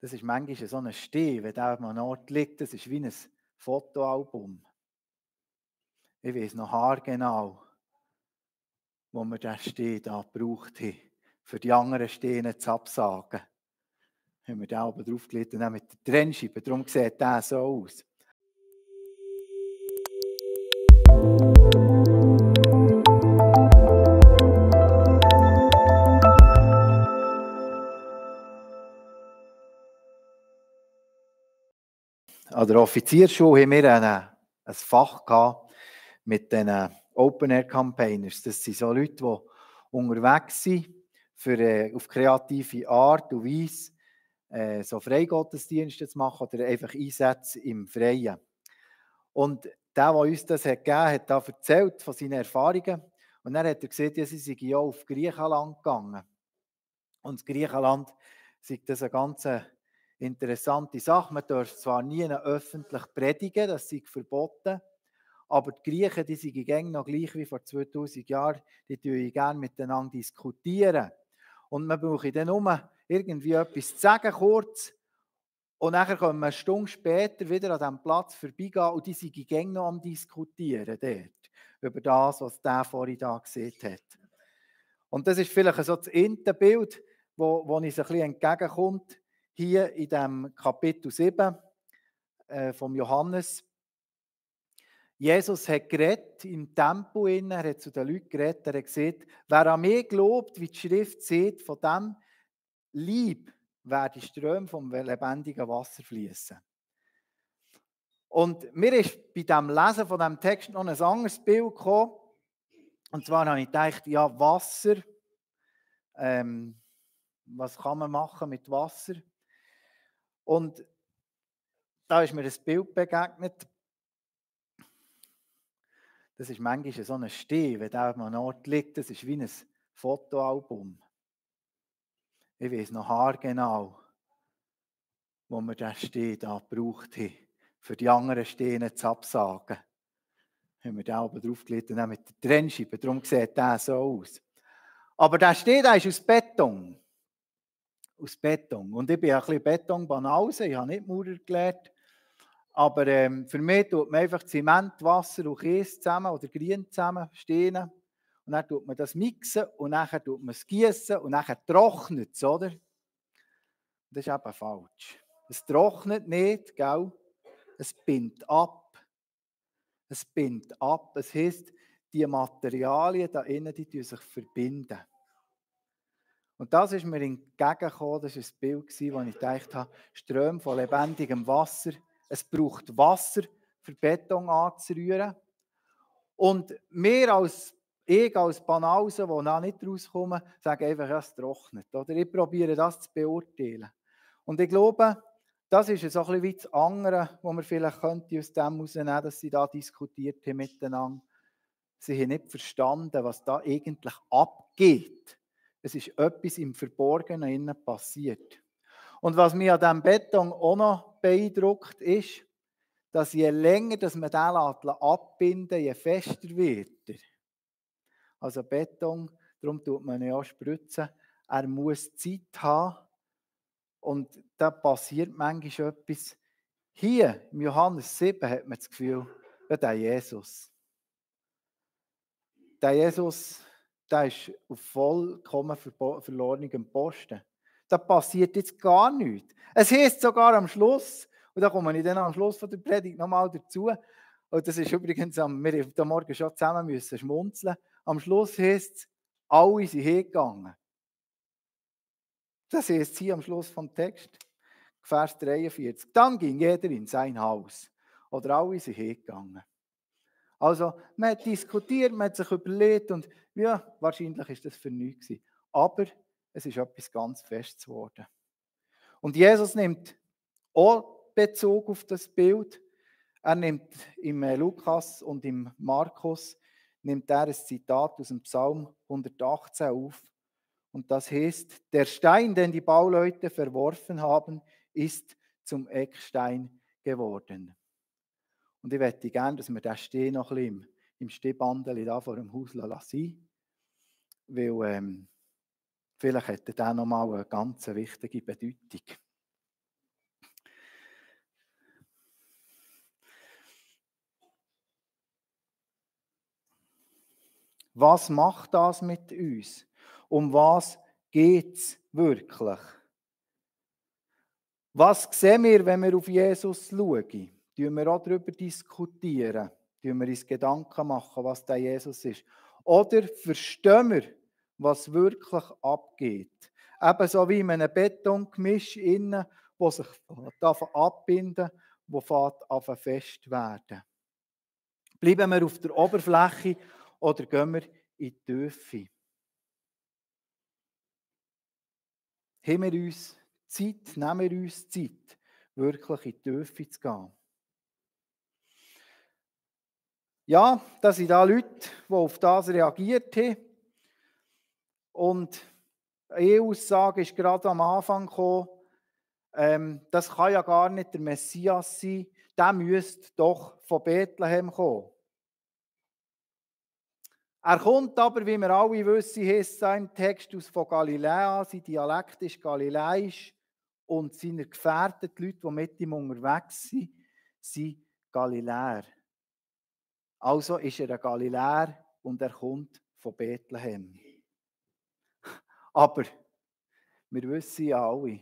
Das ist manchmal so ein Stein, wenn der an einem Ort liegt, das ist wie ein Fotoalbum. Ich weiss noch haargenau, wo wir diesen Stein da gebraucht haben, für die anderen Steine zu absagen. Haben wir den oben draufgelegt und dann mit der Trennscheibe. Darum sieht der so aus. An der Offiziersschule haben wir ein Fach gehabt mit den Open-Air-Campaigners. Das sind so Leute, die unterwegs sind, für, auf kreative Art und Weise so Freigottesdienste zu machen oder einfach Einsätze im Freien. Und der uns das gegeben hat, da erzählt von seinen Erfahrungen. Und dann hat er gesagt, ja, sie seien ja auf Griechenland gegangen. Und Griechenland ist das eine ganz interessante Sache. Man darf zwar nie öffentlich predigen, das ist verboten, aber die Griechen, die sind gängig noch gleich wie vor 2000 Jahren, die diskutieren gerne miteinander diskutieren. Und man braucht dann nur irgendwie etwas zu sagen, kurz, und dann können wir eine Stunde später wieder an diesem Platz vorbeigehen und die sind gängig noch am Diskutieren dort, über das, was der vorhin da gesehen hat. Und das ist vielleicht so das Bild, wo uns ein bisschen entgegenkommt, hier in diesem Kapitel 7 vom Johannes. Jesus hat geredet im Tempel, er hat zu den Leuten geredet, er hat gesagt, wer an mich glaubt, wie die Schrift sagt, von dem Leib werden Ströme vom lebendigen Wasser fließen. Und mir ist bei dem Lesen von diesem Text noch ein anderes Bild gekommen. Und zwar habe ich gedacht, ja, Wasser, was kann man machen mit Wasser? Und da ist mir ein Bild begegnet. Das ist manchmal so ein Stein, wenn der an einem Ort liegt, das ist wie ein Fotoalbum. Ich weiss noch haargenau, wo wir diesen Stein da gebraucht haben, für die anderen Steine zu absagen. Haben wir den oben draufgelegt und dann mit der Trennscheibe. Darum sieht der so aus. Aber der Stein, der ist aus Beton. Aus Beton. Und ich bin ein bisschen Betonbanause, ich habe nicht Maurer gelernt. Aber für mich tut man einfach Zement, Wasser und Kies zusammen oder Grün zusammen, Steine. Und dann tut man das mixen und dann tut man es gießen und dann trocknet es, oder? Das ist eben falsch. Es trocknet nicht, gell? Es bindet ab. Es bindet ab. Es heisst, die Materialien da innen, die sich verbinden. Und das ist mir entgegengekommen, das war ein Bild, wo ich gedacht habe, Ströme von lebendigem Wasser. Es braucht Wasser, für Beton anzurühren. Und ich als Banause, die noch nicht rauskomme, sage einfach, ja, es trocknet. Oder ich probiere das zu beurteilen. Und ich glaube, das ist so ein bisschen wie das andere, was man vielleicht könnte aus dem herausnehmen, dass sie da diskutiert haben miteinander. Sie haben nicht verstanden, was da eigentlich abgeht. Es ist etwas im Verborgenen innen passiert. Und was mich an diesem Beton auch noch beeindruckt, ist, dass je länger dass man den abbinden, je fester wird er. Also Beton, darum tut man ja spritzen, er muss Zeit haben. Und da passiert manchmal etwas. Hier, im Johannes 7, hat man das Gefühl, ja, der Jesus. Der Jesus, der ist auf vollkommen verlorenem Posten. Da passiert jetzt gar nichts. Es heisst sogar am Schluss, und da komme ich dann am Schluss von der Predigt nochmal dazu, und das ist übrigens, wir haben heute Morgen schon zusammen müssen schmunzeln, am Schluss heisst es, alle sind hingegangen. Das heisst hier am Schluss vom Text, Vers 43. Dann ging jeder in sein Haus. Oder alle sind hingegangen. Also, man hat diskutiert, man hat sich überlegt und ja, wahrscheinlich ist das für nichts gewesen. Aber es ist etwas ganz Festes geworden. Und Jesus nimmt auch Bezug auf das Bild. Er nimmt im Lukas und im Markus nimmt er ein Zitat aus dem Psalm 118 auf. Und das heißt, der Stein, den die Bauleute verworfen haben, ist zum Eckstein geworden. Und ich möchte gerne, dass wir den Stein noch ein bisschen im Stehbandeli da vor dem Haus lassen, weil vielleicht hat er noch mal eine ganz wichtige Bedeutung. Was macht das mit uns? Um was geht es wirklich? Was sehen wir, wenn wir auf Jesus schauen? Tun wir auch darüber diskutieren? Tun wir uns Gedanken machen, was der Jesus ist? Oder verstehen wir, was wirklich abgeht? Ebenso wie in einem Betongemisch innen, wo sich abbinden, wo fest werden. Bleiben wir auf der Oberfläche oder gehen wir in die Tiefe? Haben wir uns Zeit, nehmen wir uns Zeit, wirklich in die Tiefe zu gehen? Ja, das sind da Leute, die auf das reagiert haben. Und eine Aussage ist gerade am Anfang gekommen, das kann ja gar nicht der Messias sein, der müsste doch von Bethlehem kommen. Er kommt aber, wie wir alle wissen, heißt sein Text aus von Galiläa, sein Dialekt ist galiläisch und seine Gefährten, die Leute, die mit ihm unterwegs sind, sind Galiläer. Also ist er ein Galiläer und er kommt von Bethlehem. Aber wir wissen ja alle,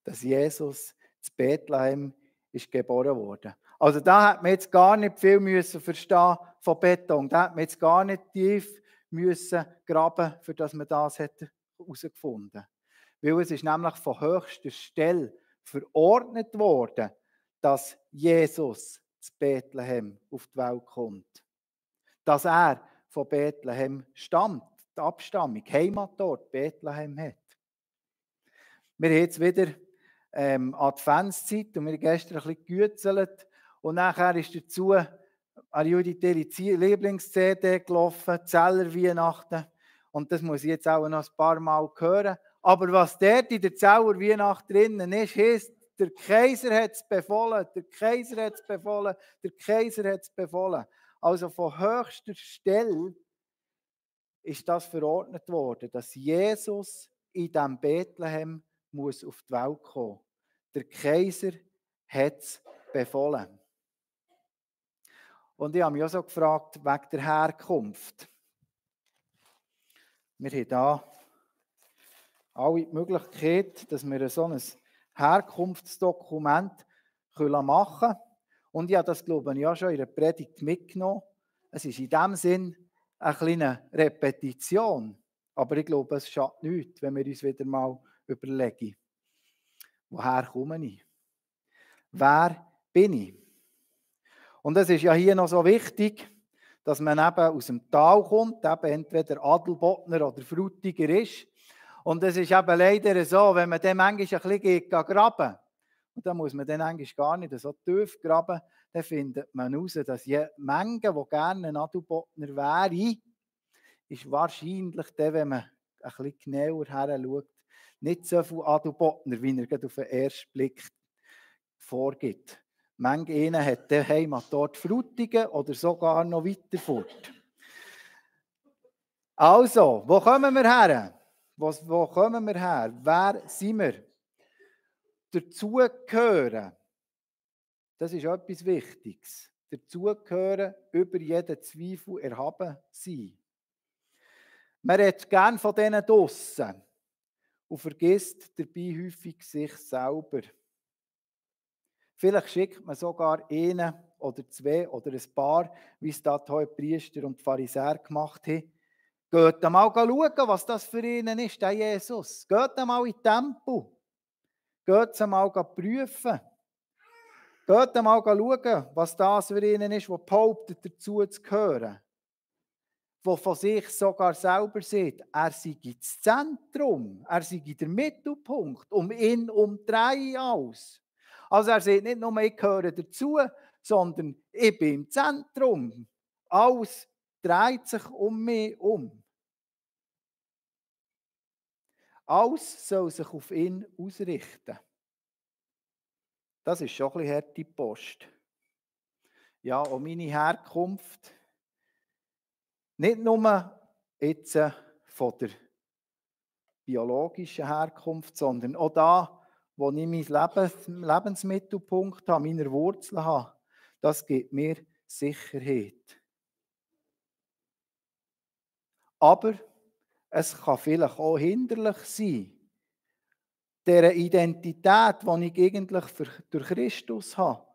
dass Jesus zu Bethlehem ist geboren wurde. Also da hat man jetzt gar nicht viel müssen verstehen von Beton. Da hat man jetzt gar nicht tief müssen graben, für das man das herausgefunden. Weil es ist nämlich von höchster Stelle verordnet worden, dass Jesus zu Bethlehem auf die Welt kommt. Dass er von Bethlehem stammt, die Abstammung, Heimatort Bethlehem hat. Wir haben jetzt wieder Adventszeit und wir haben gestern ein bisschen gegützelt und nachher ist dazu an Judith ihre Lieblings-CD gelaufen, Zeller Weihnachten, und das muss ich jetzt auch noch ein paar Mal hören. Aber was dort in der Zeller Weihnacht drinnen ist, heisst, der Kaiser hat es befohlen, der Kaiser hat es befohlen, der Kaiser hat es befohlen. Also von höchster Stelle ist das verordnet worden, dass Jesus in diesem Bethlehem muss auf die Welt kommen. Der Kaiser hat es befohlen. Und ich habe mich auch so gefragt, wegen der Herkunft. Wir haben hier alle die Möglichkeit, dass wir so ein Herkunftsdokument machen können. Und ich habe das, glaube ich, auch schon in der Predigt mitgenommen. Es ist in dem Sinn eine kleine Repetition. Aber ich glaube, es schadet nichts, wenn wir uns wieder mal überlegen, woher komme ich? Wer bin ich? Und es ist ja hier noch so wichtig, dass man eben aus dem Tal kommt, eben entweder Adelbodner oder Frutiger ist. Und es ist eben leider so, wenn man dann manchmal ein bisschen graben, und da muss man dann eigentlich gar nicht so tief graben, dann findet man heraus, dass Menge, die gerne ein Adelbodner wäre, ist wahrscheinlich dann, wenn man ein bisschen genauer her schaut, nicht so viel Adelbodner, wie er gerade auf den ersten Blick vorgibt. Manche ihnen hat der Heimatort Frutigen oder sogar noch weiter fort. Also, wo kommen wir her? Wo kommen wir her? Wer sind wir? Dazugehören, das ist etwas Wichtiges. Dazugehören, über jeden Zweifel erhaben sein. Man redet gerne von denen draussen und vergisst dabei häufig sich selber. Vielleicht schickt man sogar einen oder zwei oder ein paar, wie es da die Hohepriester und die Pharisäer gemacht haben. Geht mal schauen, was das für ihn ist, der Jesus. Geht mal in den Tempel. Geht mal prüfen. Geht mal schauen, was das für ihn ist, der behauptet, dazu zu gehören. Der von sich sogar selber sieht, er sei das Zentrum, er sei der Mittelpunkt, um ihn umdrehen alles. Also er sagt nicht nur, ich gehöre dazu, sondern ich bin im Zentrum. Alles dreht sich um mich um. Alles soll sich auf ihn ausrichten. Das ist schon ein bisschen harte Post. Ja, und meine Herkunft, nicht nur jetzt von der biologischen Herkunft, sondern auch da, wo ich meinen Lebensmittelpunkt habe, meine Wurzeln habe, das gibt mir Sicherheit. Aber es kann vielleicht auch hinderlich sein, dieser Identität, die ich eigentlich durch Christus habe,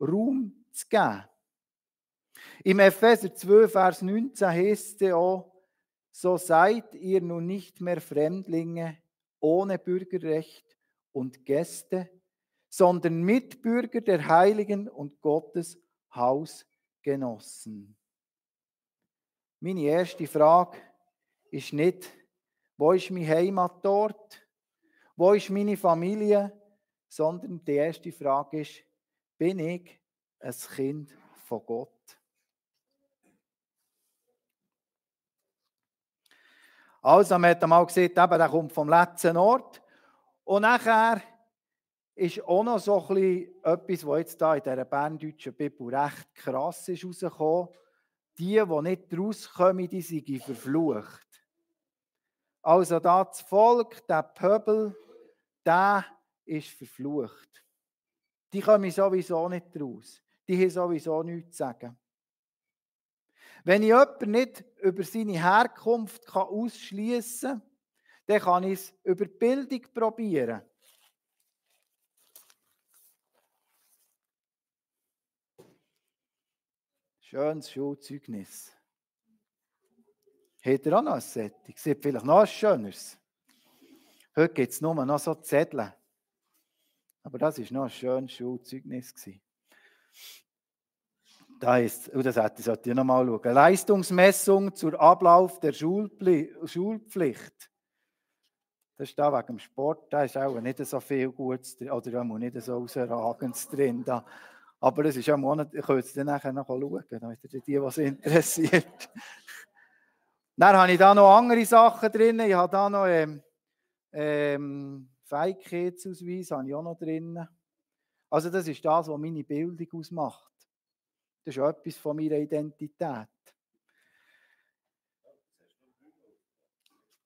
Raum zu geben. Im Epheser 2, Vers 19 heißt es auch, so seid ihr nun nicht mehr Fremdlinge ohne Bürgerrecht und Gäste, sondern Mitbürger der Heiligen und Gottes Hausgenossen. Meine erste Frage ist nicht, wo ist mein Heimatort, wo ist meine Familie, sondern die erste Frage ist, bin ich ein Kind von Gott? Also, man hat einmal gesagt, eben, der kommt vom letzten Ort. Und nachher ist auch noch so ein bisschen etwas, was jetzt da in dieser berndeutschen Bibel recht krass ist rausgekommen. Die nicht rauskommen, die sind verflucht. Also das Volk, der Pöbel, der ist verflucht. Die kommen sowieso nicht raus. Die haben sowieso nichts zu sagen. Wenn ich jemanden nicht über seine Herkunft ausschliessen kann, dann kann ich es über die Bildung probieren. Schönes Schulzeugnis. Habt ihr auch noch ein Setting? Seht vielleicht noch ein schöneres? Heute gibt es nur noch so Zettel. Aber das war noch ein schönes Schulzeugnis. Da ist, das sollte ich noch mal schauen. Leistungsmessung zur Ablauf der Schulpflicht. Das ist da wegen dem Sport, da ist auch nicht so viel Gutes drin, oder auch nicht so herausragendes drin. Da. Aber das ist auch nicht, ich könnte es dann nachher noch schauen, damit die, was interessiert. Dann habe ich da noch andere Sachen drin. Ich habe da noch Fähigkeitsausweis habe ich auch noch drin. Also das ist das, was meine Bildung ausmacht. Das ist auch etwas von meiner Identität.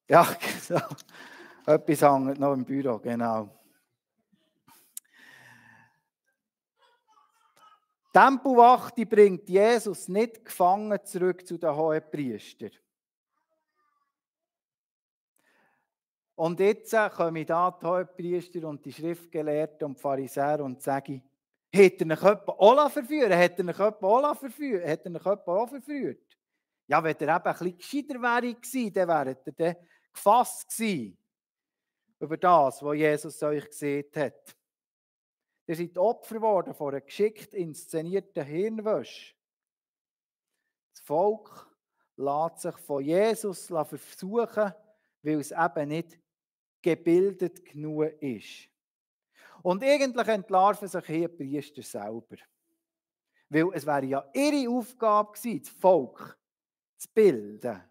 Ja, genau. Etwas hängt noch im Büro, genau. Die Tempelwache bringt Jesus nicht gefangen zurück zu den Hohenpriestern. Und jetzt kommen da die Hohenpriester und die Schriftgelehrten und die Pharisäer und sagen, hat er euch jemand auch verführt? Hat er euch jemand auch verführt? Ja, wenn er eben ein bisschen gescheiter wäre gewesen, dann wäret ihr dann gefasst gewesen über das, was Jesus euch gesagt hat. Ihr seid Opfer geworden von einer geschickt inszenierten Hirnwäsche. Das Volk lässt sich von Jesus versuchen, weil es eben nicht gebildet genug ist. Und eigentlich entlarven sich hier die Priester selber. Weil es wäre ja ihre Aufgabe gewesen, das Volk zu bilden.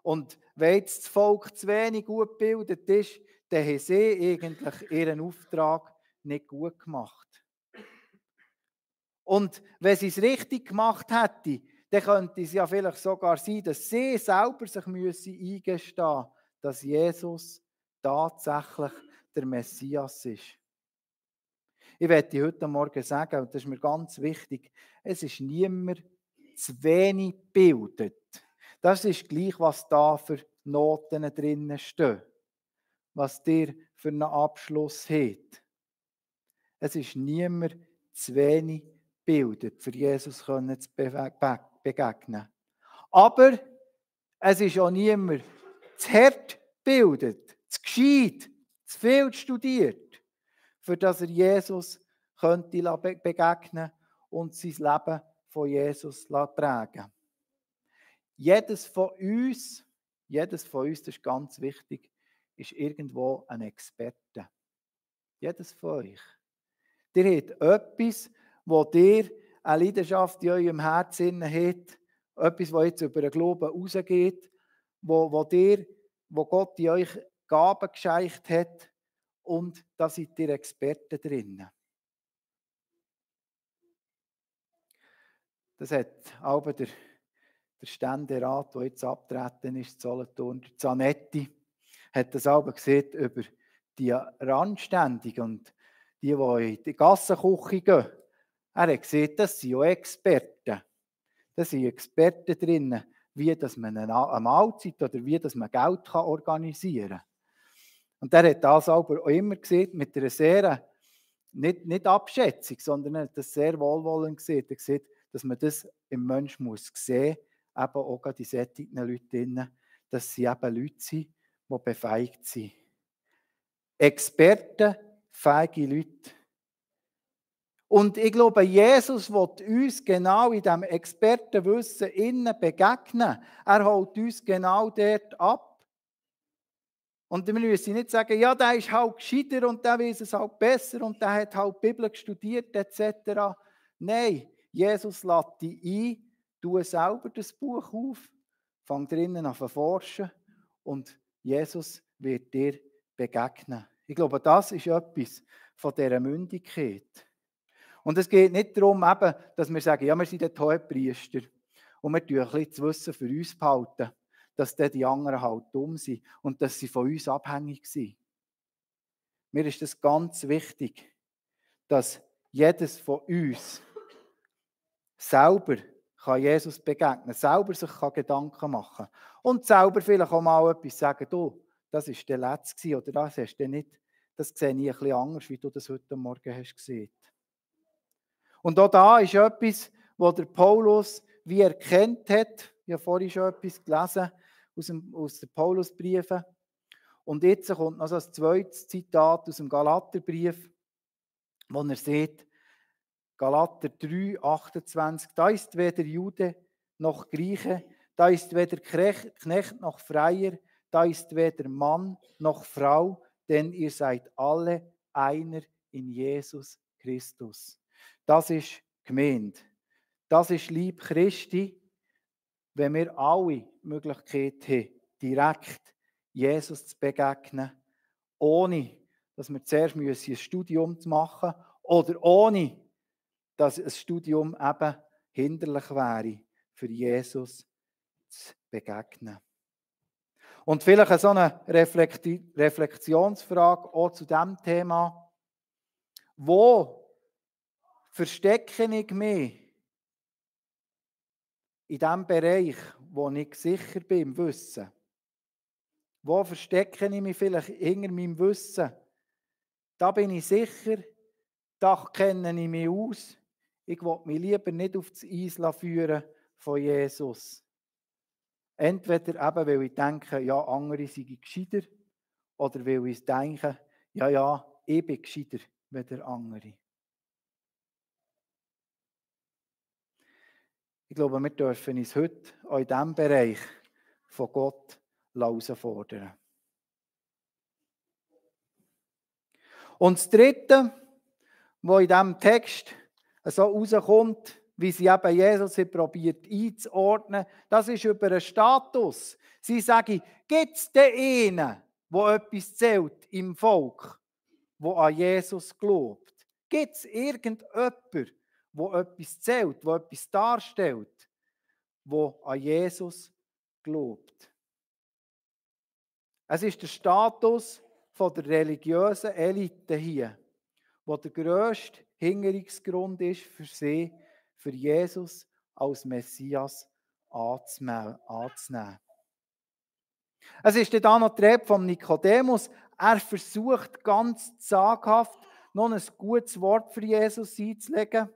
Und wenn jetzt das Volk zu wenig gut gebildet ist, dann haben sie eigentlich ihren Auftrag nicht gut gemacht. Und wenn sie es richtig gemacht hätten, dann könnte es ja vielleicht sogar sein, dass sie selber sich eingestehen müssen, dass Jesus tatsächlich der Messias ist. Ich werde heute Morgen sagen, und das ist mir ganz wichtig, es ist niemand zu wenig gebildet. Das ist gleich, was da für Noten drinnen stehen, was dir für einen Abschluss hat. Es ist niemand zu wenig gebildet, für Jesus zu begegnen. Aber es ist auch niemand zu hart gebildet, zu gescheit, zu viel studiert, für das er Jesus könnte begegnen und sein Leben von Jesus prägen. Jedes von uns, das ist ganz wichtig, ist irgendwo ein Experte. Jedes von euch. Ihr habt etwas, wo ihr eine Leidenschaft in eurem Herzen habt, etwas, das jetzt über den Glauben rausgeht, wo Gott in euch Gaben geschenkt hat, und da seid ihr Experten drin. Das hat auch der Ständerat, der jetzt abgetreten ist, Solothurn, der Zanetti, hat das auch gesehen über die Randständigen und die in die Gassenküche gehen. Er hat gesehen, das sind auch Experten. Da sind Experten drin, wie dass man eine Mahlzeit oder wie dass man Geld organisieren kann. Und er hat das aber auch immer gesehen, mit einer sehr, nicht Abschätzung, sondern er hat das sehr wohlwollend gesehen. Er sieht, dass man das im Menschen muss sehen, eben auch gerade in solchen Leuten, dass sie eben Leute sind, die befähigt sind. Experten, fähige Leute. Und ich glaube, Jesus will uns genau in diesem Expertenwissen innen begegnen. Er holt uns genau dort ab. Und wir müssen nicht sagen, ja, der ist halt gescheiter und der weiß es halt besser und der hat halt die Bibel studiert etc. Nein, Jesus lädt dich ein, tu selber das Buch auf, fang drinnen an zu forschen und Jesus wird dir begegnen. Ich glaube, das ist etwas von dieser Mündigkeit. Und es geht nicht darum, eben, dass wir sagen, ja, wir sind der Hohepriester und wir tun ein bisschen das Wissen für uns behalten, dass dann die anderen halt dumm sind und dass sie von uns abhängig sind. Mir ist das ganz wichtig, dass jedes von uns selber kann Jesus begegnen, selber sich Gedanken machen und selber vielleicht auch mal etwas sagen, du, das war der letzte oder das hast du nicht, das sehe ich ein bisschen anders, wie du das heute Morgen hast gesehen. Und auch da ist etwas, was der Paulus wie erkannt hat. Ich habe vorhin schon etwas gelesen aus den Paulusbriefen. Und jetzt kommt noch so ein zweites Zitat aus dem Galaterbrief, wo er sagt, Galater 3, 28, da ist weder Jude noch Grieche, da ist weder Knecht noch Freier, da ist weder Mann noch Frau, denn ihr seid alle einer in Jesus Christus. Das ist gemeint. Das ist Lieb Christi, wenn wir alle die Möglichkeit haben, direkt Jesus zu begegnen, ohne dass wir zuerst ein Studium machen müssen oder ohne dass ein Studium eben hinderlich wäre, für Jesus zu begegnen. Und vielleicht so eine Reflexionsfrage auch zu diesem Thema. Wo verstecke ich mich in dem Bereich, wo ich sicher bin im Wissen? Wo verstecke ich mich vielleicht hinter meinem Wissen? Da bin ich sicher, da kenne ich mich aus. Ich will mich lieber nicht auf das Eis führen von Jesus. Entweder eben, weil ich denke, ja, andere sind gescheiter, oder weil ich denke, ja, ich bin gescheiter als der andere. Ich glaube, wir dürfen uns heute auch in diesem Bereich von Gott herausfordern. Und das Dritte, was in diesem Text so rauskommt, wie sie eben Jesus probiert einzuordnen, das ist über einen Status. Sie sagen, gibt es den einen, der etwas zählt im Volk, der an Jesus glaubt? Gibt es irgendjemanden, der etwas zählt, der etwas darstellt, der an Jesus glaubt? Es ist der Status von der religiösen Elite hier, wo der grösste Hinderungsgrund ist für sie, für Jesus als Messias anzunehmen. Es ist dann noch die Rede von Nikodemus. Er versucht ganz zaghaft, noch ein gutes Wort für Jesus einzulegen.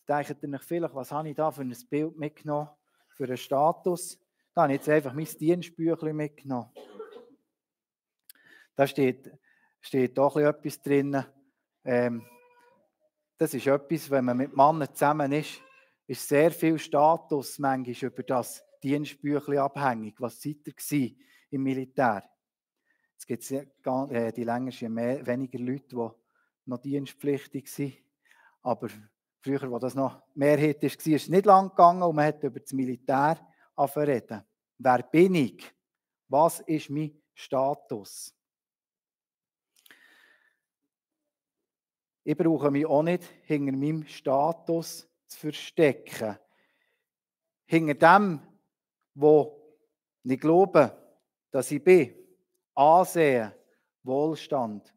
Jetzt denkt ihr euch vielleicht, was habe ich da für ein Bild mitgenommen, für einen Status? Da habe ich jetzt einfach mein Dienstbüchlein mitgenommen. Da steht doch etwas drin. Das ist etwas, wenn man mit Männern zusammen ist sehr viel Status manchmal über das Dienstbüchlein abhängig. Was seid ihr im Militär? Jetzt gibt es die längsten weniger Leute, die noch dienstpflichtig sind. Aber früher, wo das noch Mehrheit war, ist es nicht lang gegangen und man hat über das Militär reden. Wer bin ich? Was ist mein Status? Ich brauche mich auch nicht hinter meinem Status zu verstecken. Hinter dem, wo ich glaube, dass ich bin. Ansehen, Wohlstand.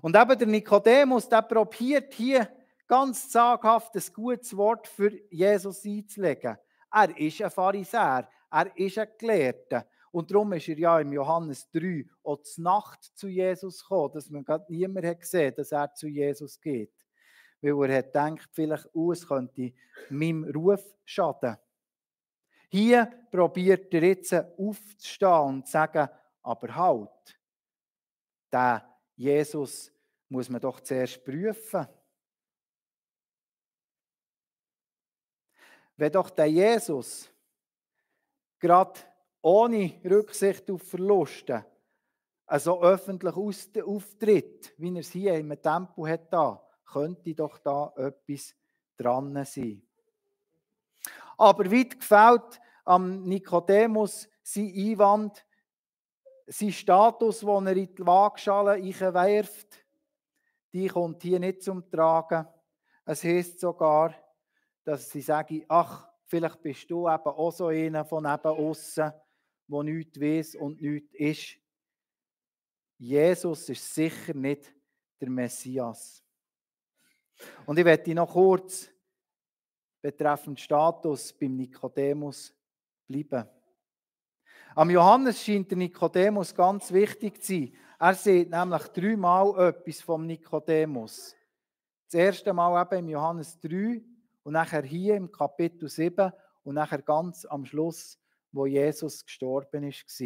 Und eben der Nikodemus, der probiert hier ganz zaghaft ein gutes Wort für Jesus einzulegen. Er ist ein Pharisäer. Er ist ein Gelehrter. Und darum ist er ja im Johannes 3 auch zur Nacht zu Jesus gekommen, dass man gerade niemand hat gesehen, dass er zu Jesus geht. Weil er hat gedacht, vielleicht, es könnte meinem Ruf schaden. Hier probiert er jetzt aufzustehen und zu sagen, aber halt, den Jesus muss man doch zuerst prüfen. Wenn doch der Jesus gerade ohne Rücksicht auf Verluste also öffentlich auftritt, wie er es hier im Tempel hat, könnte doch da etwas dran sein. Aber weit gefällt am Nikodemus sein Einwand, sein Status, den er in die Waagschale einwirft, die kommt hier nicht zum Tragen. Es heisst sogar, dass sie sagen, ach, vielleicht bist du eben auch so einer von neben aussen, der nichts weiss und nichts ist. Jesus ist sicher nicht der Messias. Und ich werde noch kurz betreffend Status beim Nikodemus bleiben. Am Johannes scheint der Nikodemus ganz wichtig zu sein. Er sieht nämlich 3-mal etwas vom Nikodemus. Das erste Mal eben im Johannes 3 und nachher hier im Kapitel 7 und nachher ganz am Schluss, wo Jesus gestorben ist.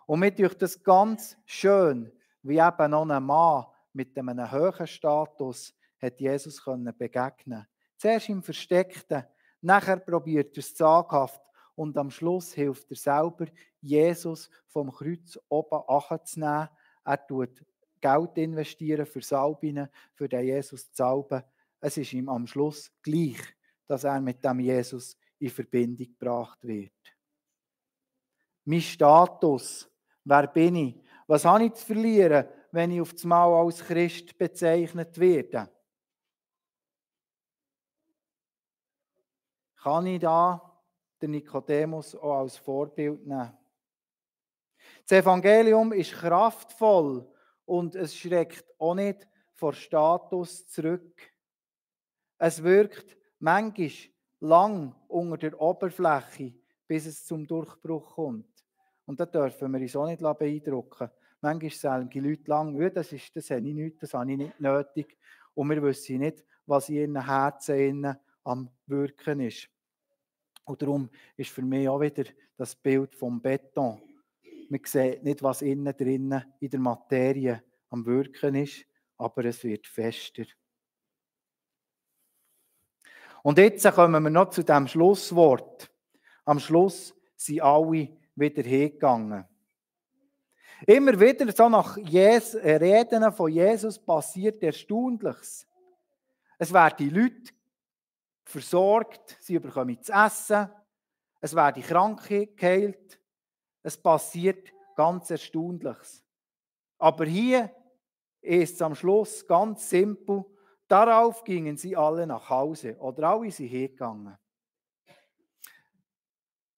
Und mir durch das ganz schön, wie eben noch ein Mann mit einem hohen Status hat Jesus begegnen. Zuerst im Versteckten, nachher probiert er es zaghaft und am Schluss hilft er selber, Jesus vom Kreuz oben runterzunehmen. Er tut Geld investieren für Salbinen, für den Jesus zu salben. Es ist ihm am Schluss gleich, dass er mit dem Jesus in Verbindung gebracht wird. Mein Status, wer bin ich? Was habe ich zu verlieren, wenn ich auf das Mal als Christ bezeichnet werde? Kann ich da den Nikodemus auch als Vorbild nehmen? Das Evangelium ist kraftvoll und es schreckt auch nicht vor Status zurück. Es wirkt manchmal lang unter der Oberfläche, bis es zum Durchbruch kommt. Und da dürfen wir uns auch nicht beeindrucken. Manchmal sagen die Leute lang, das habe ich nicht, das habe ich nicht nötig. Und wir wissen nicht, was in ihren Herzen am Wirken ist. Und darum ist für mich auch wieder das Bild vom Beton. Man sieht nicht, was innen drinnen in der Materie am Wirken ist, aber es wird fester. Und jetzt kommen wir noch zu dem Schlusswort. Am Schluss sind alle wieder hingegangen. Immer wieder so nach Reden von Jesus passiert Erstaunliches. Es werden die Leute versorgt, sie bekommen zu essen, es werden Kranke geheilt, es passiert ganz Erstaunliches. Aber hier ist es am Schluss ganz simpel, darauf gingen sie alle nach Hause oder alle sind hingegangen.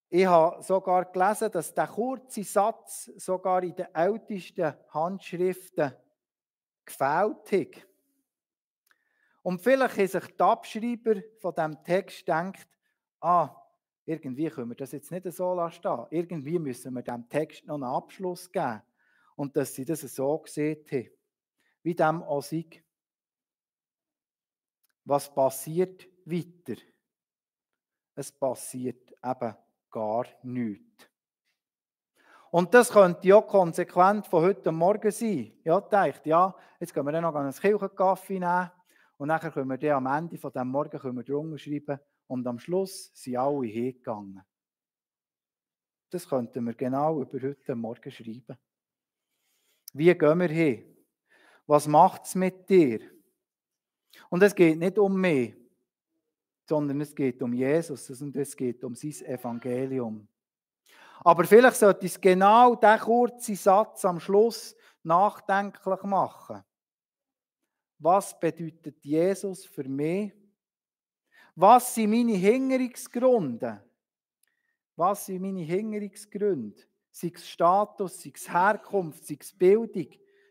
Ich habe sogar gelesen, dass der kurze Satz sogar in den ältesten Handschriften gefehlt hat. Und vielleicht haben sich die Abschreiber von diesem Text gedacht, irgendwie können wir das jetzt nicht so stehen. Irgendwie müssen wir dem Text noch einen Abschluss geben. Und dass sie das so gesehen haben, wie dem auch sei. Was passiert weiter? Es passiert eben gar nichts. Und das könnte ja konsequent von heute Morgen sein. Ja, dachte, jetzt gehen wir dann noch einen Kirchenkaffee nehmen und dann können wir dann am Ende von diesem Morgen drunter schreiben und am Schluss sind alle hingegangen. Das könnten wir genau über heute Morgen schreiben. Wie gehen wir hin? Was macht es mit dir? Und es geht nicht um mich, sondern es geht um Jesus und es geht um sein Evangelium. Aber vielleicht sollte es genau diesen kurzen Satz am Schluss nachdenklich machen. Was bedeutet Jesus für mich? Was sind meine Hinderungsgründe? Was sind meine Hinderungsgründe? Sei es Status, sei es Herkunft, sei es Bildung,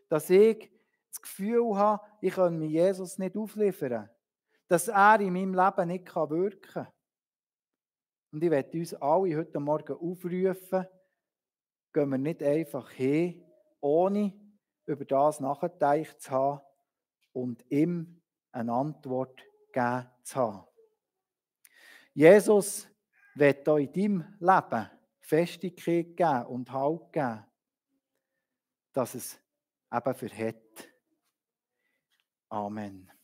dass ich das Gefühl habe, ich kann mir Jesus nicht aufliefern. Dass er in meinem Leben nicht wirken kann. Und ich möchte uns alle heute Morgen aufrufen, gehen wir nicht einfach hin, ohne über das nachgedacht zu haben und ihm eine Antwort gegeben zu haben. Jesus wird auch in deinem Leben Festigkeit geben und Halt geben, dass es eben verhält. Amen.